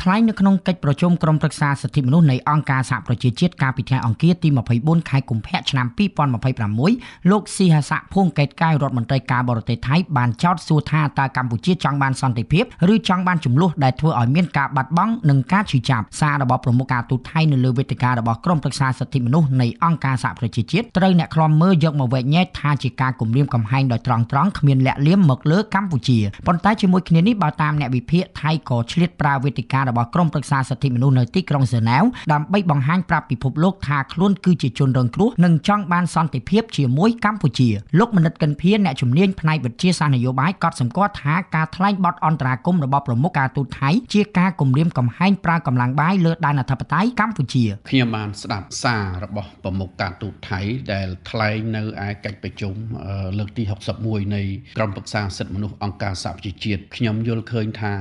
ថ្លែងនៅក្នុងកិច្ចប្រជុំក្រុមប្រឹក្សាសិទ្ធិមនុស្សនៃអង្គការសហប្រជាជាតិកាលពីថ្ងៃអង្គារទី24ខែកុម្ភៈឆ្នាំ2026លោកស៊ីហាសាក់ភួងកេតកែវរដ្ឋមន្ត្រីការបរទេសថៃបានចោទសួរថាតើកម្ពុជាចង់បានសន្តិភាពឬចង់បានចំនួនដែលធ្វើឲ្យមានការបាត់បង់និងការឈឺចាប់សាររបស់ប្រមុខការទូតថៃនៅលើវេទិការបស់ក្រុមប្រឹក្សាសិទ្ធិមនុស្សនៃអង្គការសហប្រជាជាតិត្រូវអ្នកឃ្លាំមើលយកមកវែកញែកថាជាការគំរាមកំហែងដោយត្រង់គ្មានលាក់លៀមមកលើកម្ពុជាប៉ុន្តែជាមួយគ្នានេះបើតាមអ្នកវិភាគថៃក៏ឆ្លៀតប្រើវេទិការបស់ក្រុមប្រឹក្សាសិទ្ធិមនុស្សនៅទីក្រុងហ្សឺណែវដើម្បីបង្ហាញប្រាប់ពិភពលោកថាខ្លួនគឺជាជនរងគ្រោះនិងចង់បានសន្តិភាពជាមួយកម្ពុជាលោកមនិតកិនភាអ្នកជំនាញផ្នែកវិទ្យាសាស្ត្រនយោបាយកត់សម្គាល់ថាការថ្លែងបទអន្តរាគមន៍របស់ប្រមុខការទូតថៃជាការគំរាមកំហែងប្រើកម្លាំងបាយលើដែនអធិបតេយ្យកម្ពុជាខ្ញុំបានស្ដាប់សាររបស់ប្រមុខការទូតថៃដែលថ្លែងនៅឯកិច្ចប្រជុំលើកទី61នៃក្រុមប្រឹក្សាសិទ្ធិមនុស្សអង្គការសហប្រជាជាតិខ្ញុំយល់ឃើញថា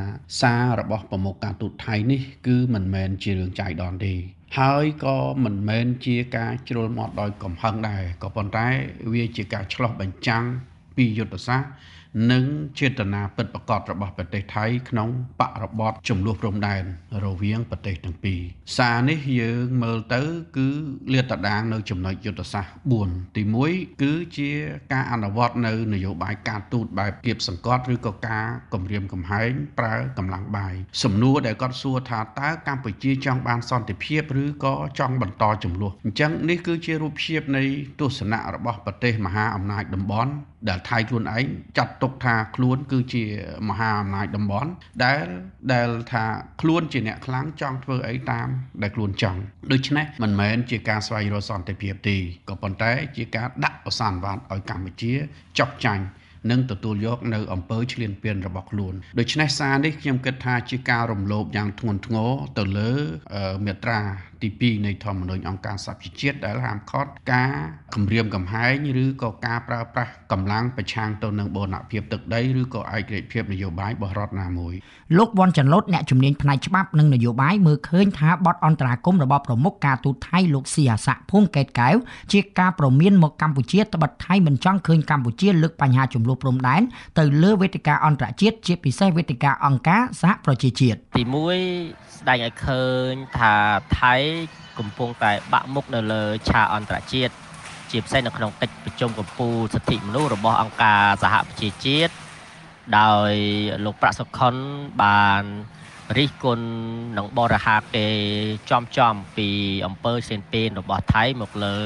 សាររបស់ប្រមុខការទូតថៃនេះគឺមិនមែនជារឿងចៃដន្យទេហើយក៏មិនមែនជាការជ្រុលមាត់ដោយកំហឹងដែរក៏ប៉ុន្តែវាជាការឆ្លុះបញ្ចាំងពីយុទ្ធសាស្ត្រនិងចេតនាពិតប្រាកដរបស់ប្រទេសថៃក្នុងបរិបទចំនួនព្រំដែនរវាងប្រទេសទាំងពីរសារនេះយើងមើលទៅគឺលាតត្រដាងនៅចំណុចយុទ្ធសាស្ត្រ4ទី1គឺជាការអនុវត្តនៅនយោបាយការទូតបែបគៀបសង្កត់ឬក៏ការគំរាមកំហែងប្រើកម្លាំងបាយសំណួរដែលគាត់សួរថាតើកម្ពុជាចង់បានសន្តិភាពឬក៏ចង់បន្តចំនួនអញ្ចឹងនេះគឺជារូបភាពនៃទស្សនៈរបស់ប្រទេសមហាអំណាចតំបន់ដែលថៃខ្លួនឯងចាត់ទុកថាខ្លួនគឺជាមហាអំណាចតំបន់ដែលថាខ្លួនជាអ្នកខ្លាំងចង់ធ្វើអីតាមដែលខ្លួនចង់ដូច្នេះមិនមែនជាការស្វែងរកសន្តិភាពទេក៏ប៉ុន្តែជាការដាក់ឱសានវាទឲ្យកម្ពុជាចុះចាញ់និងទទួលយកនៅអំពើឈ្លានពានរបស់ខ្លួនដូច្នេះសារនេះខ្ញុំគិតថាជាការរំលោភយ៉ាងធ្ងន់ធ្ងរទៅលើមាត្រាទី2នៃធម្មនុញ្ញអង្គការសហប្រជាជាតិដែលហាមឃាត់ការគំរាមកំហែងឬក៏ការប្រើប្រាស់កម្លាំងប្រឆាំងទៅនឹងបូរណភាពទឹកដីឬក៏ឯករាជ្យភាពនយោបាយរបស់រដ្ឋណាមួយលោកវ៉ាន់ចាន់ឡូតអ្នកជំនាញផ្នែកច្បាប់និងនយោបាយមើលឃើញថាបទអន្តរាគមន៍របស់ប្រមុខការទូតថៃលោកស៊ីហាសាក់ភួងកេតកែវជាការព្រមានមកកម្ពុជាត្បិតថៃមិនចង់ឃើញកម្ពុជាលើកបញ្ហាចំនួនព្រំដែនទៅលើវេទិកាអន្តរជាតិជាពិសេសវេទិកាអង្គការសហប្រជាជាតិទី1ស្ដែងឲ្យឃើញថាថៃកំពុងតែបាក់មុខនៅលើឆាកអន្តរជាតិជាពិសេសនៅក្នុងកិច្ចប្រជុំកំពូលសិទ្ធិមនុស្សរបស់អង្គការសហប្រជាជាតិដោយលោកប្រាក់សុខុនបានរិះគន់និងបរិហាគេចំពីអំពើឈ្លានពានរបស់ថៃមកលើ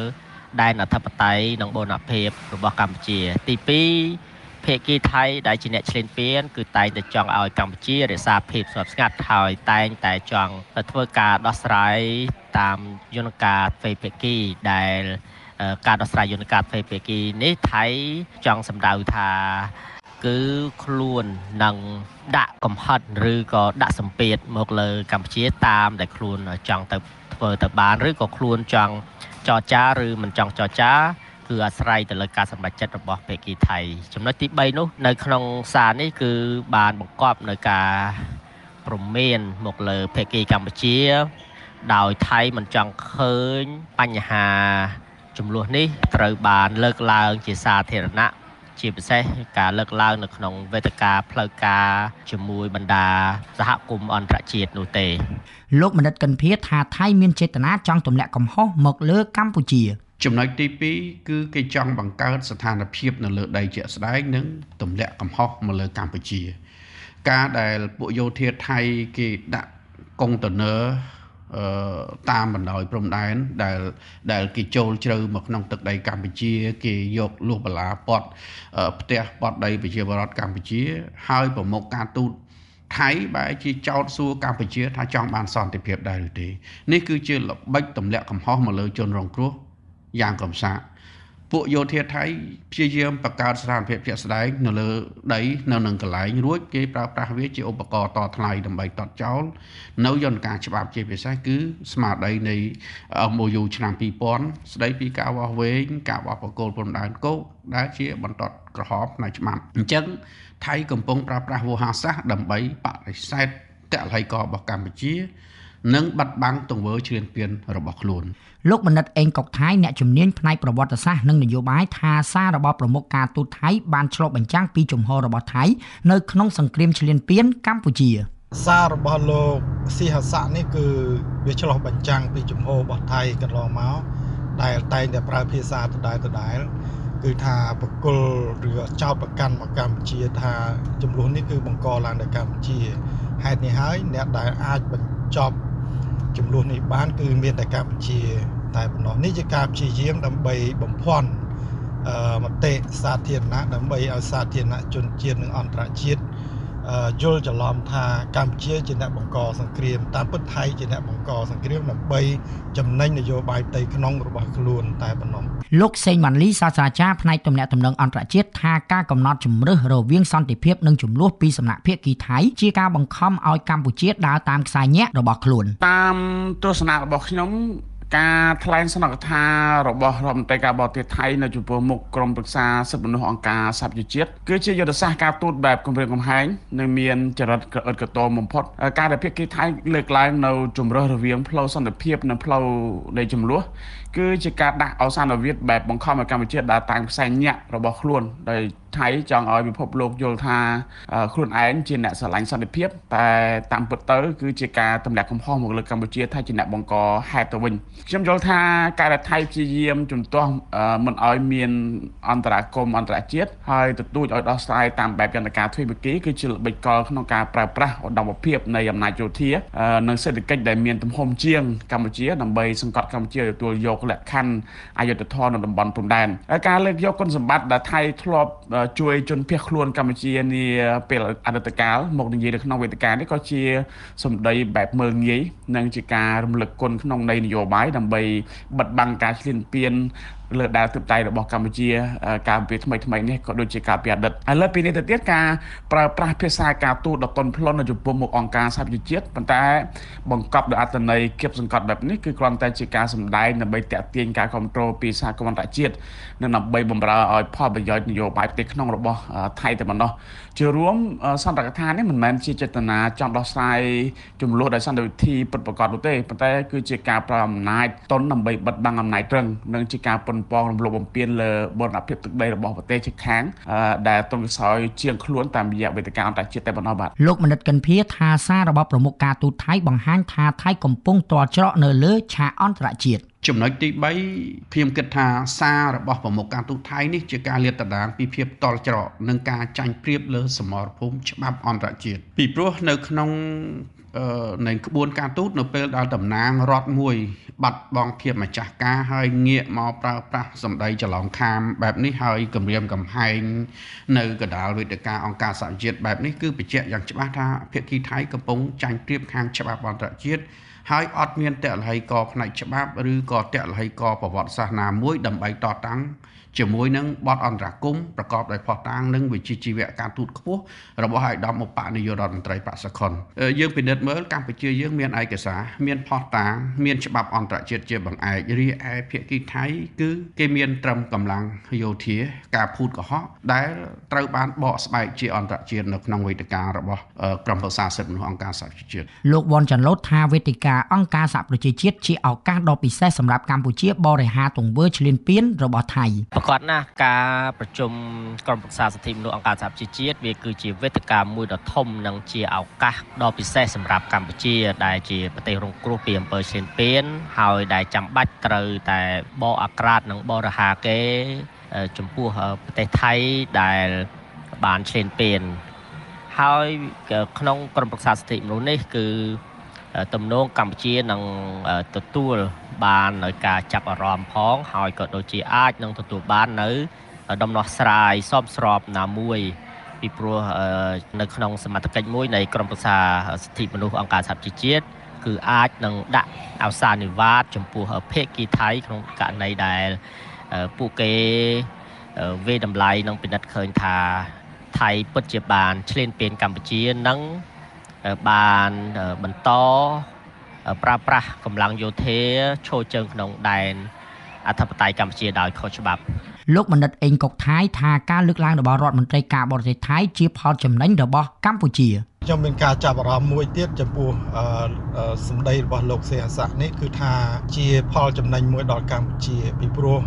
ដែនអធិបតេយ្យនិងបូរណភាពរបស់កម្ពុជាទី2ភាគីថៃដែលជាអ្នកឈ្លានពានគឺតែងតែចង់ឲ្យកម្ពុជារក្សាភាពស្ងប់ស្ងាត់ហើយតែងតែចង់ធ្វើការដោះស្រាយតាមយន្តការទ្វេភាគីដែលការដោះស្រាយយន្តការទ្វេភាគីនេះថៃចង់សម្ដៅថាគឺខ្លួននឹងដាក់កំហិតឬក៏ដាក់សម្ពាធមកលើកម្ពុជាតាមដែលខ្លួនចង់ទៅធ្វើទៅបានឬក៏ខ្លួនចង់ចរចាឬមិនចង់ចរចាគឺអាស្រ័យទៅលើការសម្រេចចិត្តរបស់ភាគីថៃចំណុចទី3នោះនៅក្នុងសារនេះគឺបានបង្កប់នៅការព្រមានមកលើភាគីកម្ពុជាដោយថៃមិនចង់ឃើញបញ្ហាចំនួននេះត្រូវបានលើកឡើងជាសាធារណៈជាពិសេសការលើកឡើងនៅក្នុងវេទិកាផ្លូវការជាមួយបណ្ដាសហគមន៍អន្តរជាតិនោះទេលោកមនិតកិនភាថាថៃមានចេតនាចង់ទម្លាក់កំហុសមកលើកម្ពុជាចំណុចទី2គឺគេចង់បង្កើតស្ថានភាពនៅលើដីជាក់ស្ដែងនិងទម្លាក់កំហុសមកលើកម្ពុជាការដែលពួកយោធាថៃគេដាក់កុងតឺន័រតាមបណ្ដោយព្រំដែនដែលគេចូលជ្រៅមកក្នុងទឹកដីកម្ពុជាគេយកលួសបន្លាពត់ផ្ទះពត់ដីប្រជាពលរដ្ឋកម្ពុជាហើយប្រមុខការទូតថៃបែរជាចោទសួរកម្ពុជាថាចង់បានសន្តិភាពដែរឬទេនេះគឺជាល្បិចទម្លាក់កំហុសមកលើជនរងគ្រោះយ៉ាងកំសាកពួកយោធាថៃព្យាយាមបង្កើតស្ថានភាពជាក់ស្ដែងនៅលើដីនៅនឹងកន្លែងរួចគេប្រើប្រាស់វាជាឧបករណ៍តថ្លៃដើម្បីតត់ចោលនៅយន្តការច្បាប់ជាពិសេសគឺស្មារតីនៃ MOU ឆ្នាំ2000ស្ដីពីការវាស់វែងការវាស់ប្រគល់ព្រំដែនគោកដែលជាបន្ទាត់ក្រហមផ្នែកច្បាប់អញ្ចឹងថៃកំពុងប្រើប្រាស់វោហារសាស្ត្រដើម្បីបដិសេធតល័យកររបស់កម្ពុជានិងបាត់បង់ទង្វើឈ្លានពានរបស់ខ្លួនលោកបណ្ឌិតអេងកុកថៃអ្នកជំនាញផ្នែកប្រវត្តិសាស្ត្រនិងនយោបាយថាសាររបស់ប្រមុខការទូតថៃបានឆ្លុះបញ្ចាំងពីជំហររបស់ថៃនៅក្នុងសង្គ្រាមឈ្លានពានកម្ពុជា សាររបស់លោកស៊ីហស័កនេះគឺវាឆ្លុះបញ្ចាំងពីជំហររបស់ថៃកន្លងមកដែលតែងតែប្រើភាសាដដែលៗគឺថាបកគលឬចោតប្រកាន់មកកម្ពុជាថាចំនួននេះគឺបង្កឡើងដោយកម្ពុជាហេតុនេះហើយអ្នកដែលអាចបញ្ចប់ចំនួននេះបានគឺមានតែកម្ពុជាតែប៉ុណ្ណោះនេះជាការព្យាយាមដើម្បីបំភាន់មតិសាធារណៈដើម្បីឲ្យសាធារណជនជាតិនិងអន្តរជាតិយល់ច្រឡំថាកម្ពុជាជាអ្នកបង្កសង្គ្រាមតាមពិតថៃជាអ្នកបង្កសង្គ្រាមដើម្បីចំណេញនយោបាយផ្ទៃក្នុងរបស់ខ្លួនតែប៉ុណ្ណោះលោកសេងវ៉ាន់លីសាស្ត្រាចារ្យផ្នែកទំនាក់ទំនងអន្តរជាតិថាការកំណត់ជំរើសរវាងសន្តិភាពនិងចំនួនពីសំណាក់ភាគីថៃជាការបង្ខំឲ្យកម្ពុជាដើរតាមខ្សែញាក់របស់ខ្លួនតាមទស្សនៈរបស់ខ្ញុំការថ្លែងសន្ទរកថារបស់រដ្ឋមន្ត្រីការបរទេសថៃនៅចំពោះមុខក្រុមប្រឹក្សាសិទ្ធិមនុស្សអង្គការសហប្រជាជាតិគឺជាយុទ្ធសាស្ត្រការទូតបែបគំរាមកំហែងនិងមានចរិតក្រអឺតក្រទមបំផុតការដែលភាគីថៃលើកឡើងនៅជំរើសរវាងផ្លូវសន្តិភាពនិងផ្លូវនៃចំនួនគឺជាការដាក់ឱសានវាទបែបបង្ខំឲ្យកម្ពុជាដើរតាមខ្សែញាក់របស់ខ្លួនដោយថៃចង់ឲ្យពិភពលោកយល់ថាខ្លួនឯងជាអ្នកស្រឡាញ់សន្តិភាពតែតាមពិតទៅគឺជាការទម្លាក់កំហុសមកលើកម្ពុជាថាជាអ្នកបង្កហេតុទៅវិញខ្ញុំយល់ថាការដែលថៃព្យាយាមជំទាស់មិនឲ្យមានអន្តរាគមន៍អន្តរជាតិហើយទទូចឲ្យដោះស្រាយតាមបែបយន្តការទ្វេភាគីគឺជាល្បិចកលក្នុងការប្រើប្រាស់ឧត្តមភាពនៃអំណាចយោធានិងសេដ្ឋកិច្ចដែលមានទំហំជាងកម្ពុជាដើម្បីសង្កត់កម្ពុជាទទួលយកលក្ខខណ្ឌអយុត្តិធម៌នៅតំបន់ព្រំដែនការលើកយកគុណសម្បត្តិដែលថៃធ្លាប់ជួយជនភៀសខ្លួនកម្ពុជានាពេលអតីតកាលមកនិយាយនៅក្នុងវេទិកានេះក៏ជាសម្ដីបែបមើលងាយនិងជាការរំលឹកគុណក្នុងន័យនយោបាយដើម្បីបិទបាំងការឈ្លានពានលើដែនទិបតេយ្យរបស់កម្ពុជាកាលពីថ្មីៗនេះក៏ដូចជាកាលពីអតីតឥឡូវពីនេះទៅទៀតការប្រើប្រាស់ភាសាការទូតដ៏ទន់ភ្លន់នៅចំពោះមុខអង្គការសហប្រជាជាតិប៉ុន្តែបង្កប់ដោយអត្ថន័យគៀបសង្កត់បែបនេះគឺគ្រាន់តែជាការសម្ដែងដើម្បីទាក់ទាញការគ្រប់គ្រងពីសហគមន៍អន្តរជាតិនិងដើម្បីបម្រើឲ្យផលប្រយោជន៍នយោបាយផ្ទៃក្នុងរបស់ថៃតែប៉ុណ្ណោះជារួមសន្ទរកថានេះមិនមែនជាចេតនាចង់ដោះស្រាយចំនួនដោយសន្តិវិធីពិតប្រាកដនោះទេប៉ុន្តែគឺជាការប្រើអំណាចតុនដើម្បីបិទបាំងអំណាចត្រឹងនិងជាការប៉ុនប៉ងរំលោភបំពានលើបូរណភាពទឹកដីរបស់ប្រទេសជិតខាងដែលទន់ខ្សោយជាងខ្លួនតាមរយៈវេទិកាអន្តរជាតិតែប៉ុណ្ណោះបាទលោកមនិតកិនភាថាសាររបស់ប្រមុខការទូតថៃបង្ហាញថាថៃកំពុងទាល់ច្រកនៅលើឆាកអន្តរជាតិចំណុចទី3ខ្ញុំគិតថាសាររបស់ប្រមុខការទូតថៃនេះជាការលាតត្រដាងពីភាពតល់ច្រកនិងការចាញ់ប្រៀបលើសមរភូមិច្បាប់អន្តរជាតិពីព្រោះនៅក្នុងនៃក្បួនការទូតនៅពេលដែលតំណាងរដ្ឋមួយបាត់បង់ភាពម្ចាស់ការហើយងាកមកប្រើប្រាស់សម្ដីច្រឡងខាមបែបនេះហើយគំរាមកំហែងនៅកណ្ដាលវេទិកាអង្គការសហជាតិបែបនេះគឺបញ្ជាក់យ៉ាងច្បាស់ថាភាគីថៃកំពុងចាញ់ប្រៀបខាងច្បាប់អន្តរជាតិហើយអត់មានតលហីកផ្នែកច្បាប់ឬក៏តលហីកប្រវត្តិសាស្ត្រណាមួយដើម្បីតតាំងជាមួយនឹងបទអន្តរាគមន៍ប្រកបដោយភស្តុតាងនិងវិជ្ជាជីវៈការទូតខ្ពស់របស់ឯកឧត្តមឧបនាយករដ្ឋមន្ត្រីប្រាក់សុខុនយើងពិនិត្យមើលកម្ពុជាយើងមានឯកសារមានភស្តុតាងមានច្បាប់អន្តរជាតិជាបង្អែករីឯភាគីថៃគឺគេមានត្រឹមកម្លាំងយោធាការភូតកុហកដែលត្រូវបានបកស្បែកជាអន្តរជាតិនៅក្នុងវេទិការបស់ក្រុមប្រឹក្សាសិទ្ធិមនុស្សអង្គការសហប្រជាជាតិលោកវ៉ាន់ចាន់ឡូតថាវេទិកាអង្គការសហប្រជាជាតិជាឱកាសដ៏ពិសេសសម្រាប់កម្ពុជាបរិហារទង្វើឈ្លានពានរបស់ថៃប្រកបណាស់ការប្រជុំក្រុមប្រឹក្សាសិទ្ធិមនុស្សអង្គការសហប្រជាជាតិវាគឺជាវេទិកាមួយដ៏ធំនិងជាឱកាសដ៏ពិសេសសម្រាប់កម្ពុជាដែលជាប្រទេសរងគ្រោះពីអំពើឈ្លានពានហើយដែលចាំបាច់ត្រូវតែបកអាក្រាតនិងបរិហារគេចំពោះប្រទេសថៃដែលបានឈ្លានពានហើយក្នុងក្រុមប្រឹក្សាសិទ្ធិមនុស្សនេះគឺទំនងកម្ពុជានឹងទទួលបាននៅការចាប់អារម្មណ៍ផងហើយក៏ដូចជាអាចនឹងទទួលបាននៅដំណោះស្រាយសមស្របណាមួយពីព្រោះនៅក្នុងសមត្ថកិច្ចមួយនៃក្រុមប្រឹក្សាសិទ្ធិមនុស្សអង្គការសហប្រជាជាតិគឺអាចនឹងដាក់ឱសានវាទចំពោះភាគីថៃក្នុងករណីដែលពួកគេវាយតម្លៃនិងពិនិត្យឃើញថាថៃពិតជាបានឈ្លានពានកម្ពុជានិងបានបន្តប្រើប្រាស់កម្លាំងយោធាឈរជើងក្នុងដែនអធិបតេយ្យកម្ពុជាដោយខុសច្បាប់លោកបណ្ឌិតអេងកុកថៃថាការលើកឡើងរបស់រដ្ឋមន្ត្រីការបរទេសថៃជាផលចំណេញរបស់កម្ពុជាខ្ញុំមានការចាប់អារម្មណ៍មួយទៀតចំពោះសម្ដីរបស់លោកសេហស័កនេះគឺថាជាផលចំណេញមួយដល់កម្ពុជាពីព្រោះ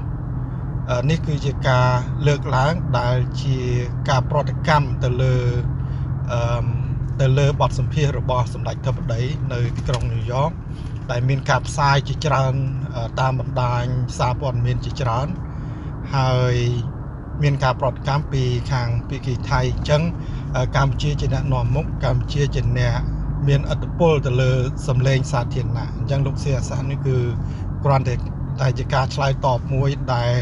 នេះគឺជាការលើកឡើងដែលជាការប្រតិកម្មទៅលើ ទៅលើបទសម្ភាសន៍របស់សម្ដេចធិបតីនៅទីក្រុងញូវយ៉កដែលមានការផ្សាយជាច្រើនតាមបណ្ដាញសារព័ត៌មានជាច្រើនហើយមានការប្រតិកម្មពីខាងភាគីថៃអញ្ចឹងកម្ពុជាជាអ្នកនាំមុខកម្ពុជាជាអ្នកមានឥទ្ធិពលទៅលើសម្លេងសាធារណៈអញ្ចឹងលោកសីហស័កនេះគឺគ្រាន់តែជាការឆ្លើយតបមួយដែល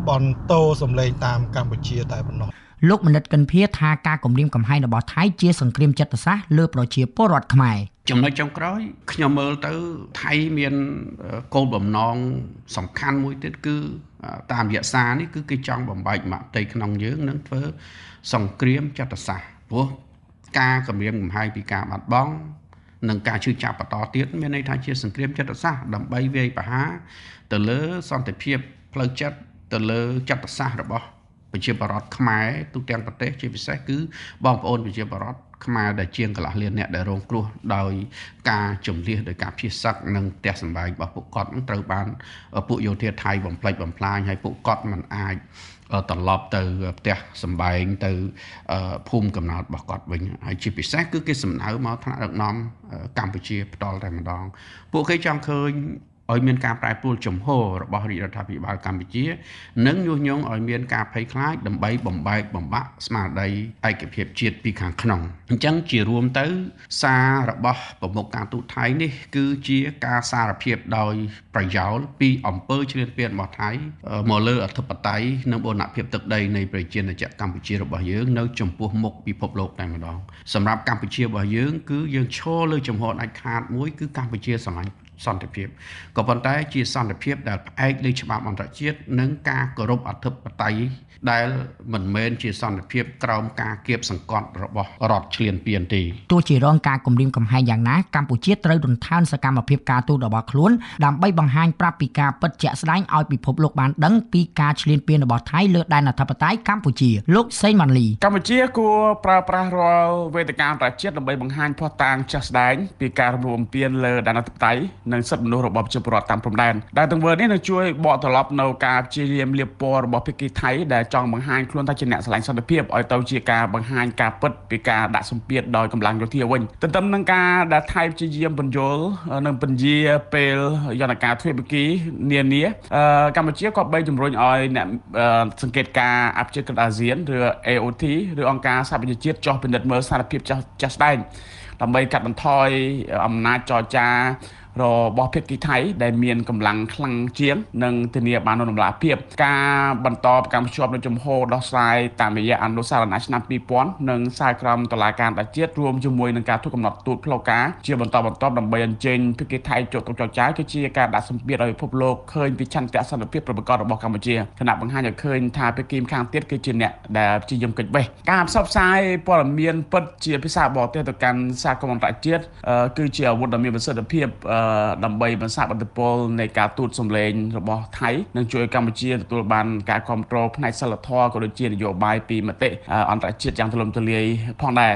បន្តសម្លេងតាមកម្ពុជាតែប៉ុណ្ណោះលោកមនិតកិនភាថាការគំរាមកំហែងរបស់ថៃជាសង្គ្រាមចិត្តសាស្ត្រលើប្រជាពលរដ្ឋខ្មែរចំណុចចុងក្រោយខ្ញុំមើលទៅថៃមានគោលបំណងសំខាន់មួយទៀតគឺតាមរយៈសារនេះគឺគេចង់បំបែកមតិក្នុងយើងនិងធ្វើសង្គ្រាមចិត្តសាស្ត្រព្រោះការគំរាមកំហែងពីការបាត់បង់និងការឈឺចាប់បន្តទៀតមានន័យថាជាសង្គ្រាមចិត្តសាស្ត្រដើម្បីវាយប្រហារទៅលើសន្តិភាពផ្លូវចិត្តទៅលើចិត្តសាស្ត្ររបស់ប្រជាពលរដ្ឋខ្មែរទូទាំងប្រទេសជាពិសេសគឺបងប្អូនប្រជាពលរដ្ឋខ្មែរដែលជាងកន្លះលានអ្នកដែលរងគ្រោះដោយការជំលះដោយការភៀសសឹកនិងផ្ទះសម្បែងរបស់ពួកគាត់នឹងត្រូវបានពួកយោធាថៃបំផ្លិចបំផ្លាញហើយពួកគាត់មិនអាចត្រឡប់ទៅផ្ទះសម្បែងទៅភូមិកំណើតរបស់គាត់វិញហើយជាពិសេសគឺគេសំដៅមកថ្នាក់ដឹកនាំកម្ពុជាផ្ទាល់តែម្ដងពួកគេចង់ឃើញឲ្យមានការប្រែប្រួលជំហររបស់រាជរដ្ឋាភិបាលកម្ពុជានិងញុះញង់ឲ្យមានការភ័យខ្លាចដើម្បីបំបែកបំបាក់ស្មារតីឯកភាពជាតិពីខាងក្នុងអញ្ចឹងជារួមទៅសាររបស់ប្រមុខការទូតថៃនេះគឺជាការសារភាពដោយប្រយោលពីអំពើឈ្លានពានរបស់ថៃមកលើអធិបតេយ្យនិងបូរណភាពទឹកដីនៃប្រជាណាចក្រកម្ពុជារបស់យើងនៅចំពោះមុខពិភពលោកតែម្ដងសម្រាប់កម្ពុជារបស់យើងគឺយើងឈរលើជំហរដាច់ខាតមួយគឺកម្ពុជាស្រឡាញ់សន្តិភាពក៏ប៉ុន្តែជាសន្តិភាពដែលផ្អែកលើច្បាប់អន្តរជាតិនិងការគោរពអធិបតេយ្យដែលមិនមែនជាសន្តិភាពក្រោមការគៀបសង្កត់របស់រដ្ឋឈ្លានពានទេទោះជារងការគំរាមកំហែងយ៉ាងណាកម្ពុជាត្រូវដន្ថើនសកម្មភាពការទូតរបស់ខ្លួនដើម្បីបង្ហាញប្រាប់ពីការពិតជាក់ស្ដែងឲ្យពិភពលោកបានដឹងពីការឈ្លានពានរបស់ថៃលើដែនអធិបតេយ្យកម្ពុជាលោកសេងម៉ាន់លីកម្ពុជាគួរប្រើប្រាស់រាល់វេទិកាអន្តរជាតិដើម្បីបង្ហាញភស្តុតាងជាក់ស្ដែងពីការរំលោភបំពានលើដែនអធិបតេយ្យនិងសិទ្ធិមនុស្សរបស់ប្រជាពលរដ្ឋតាមព្រំដែនដែលទង្វើនេះនឹងជួយបកត្រឡប់នៅការព្យាយាមលាបពណ៌របស់ភាគីថៃដែលចង់បង្ហាញខ្លួនថាជាអ្នកស្រឡាញ់សន្តិភាពឲ្យទៅជាការបង្ហាញការពិតពីការដាក់សម្ពាធដោយកម្លាំងយោធាវិញទន្ទឹមនឹងការដែលថៃព្យាយាមបញ្យលនិងពន្យាពេលយន្តការទ្វេភាគីនានាកម្ពុជាក៏បីជំរុញឲ្យអ្នកសង្កេតការអភិជាក្រិតអាស៊ានឬ AOT ឬអង្គការសហប្រជាជាតិចុះពិនិត្យមើលស្ថានភាពចាស់ស្ដែងដើម្បីកាត់បន្ថយអំណាចចរចារបស់ភាគីថៃដែលមានកម្លាំងខ្លាំងជាងនិងធានាបាននូវតម្លាភាពការបន្តប្រកាន់ខ្ជាប់នូវជំហរដោះស្រាយតាមរយៈអនុស្សរណៈឆ្នាំ2000និងសារក្រមតុលាការអន្តរជាតិរួមជាមួយនឹងការធ្វើកំណត់ទូតផ្លូវការជាបន្តបន្ទាប់ដើម្បីអញ្ជើញភាគីថៃចូលតុចរចាគឺជាការដាក់សម្ពាធឲ្យពិភពលោកឃើញពីឆន្ទៈសន្តិភាពប្រកបរបស់កម្ពុជាខណៈបង្ហាញឲ្យឃើញថាភាគីម្ខាងទៀតគឺជាអ្នកដែលព្យាយាមគេចវេះការផ្សព្វផ្សាយព័ត៌មានពិតជាភាសាបរទេសទៅកាន់សហគមន៍អន្តរជាតិគឺជាអាវុធដ៏មានប្រសិទ្ធភាពដើម្បីបន្សាបឥទ្ធិពលនៃការទូតសម្លេងរបស់ថៃនិងជួយកម្ពុជាទទួលបានការគ្រប់គ្រងផ្នែកសិលធម៌ក៏ដូចជានយោបាយពីមតិអន្តរជាតិយ៉ាងទូលំទូលាយផងដែរ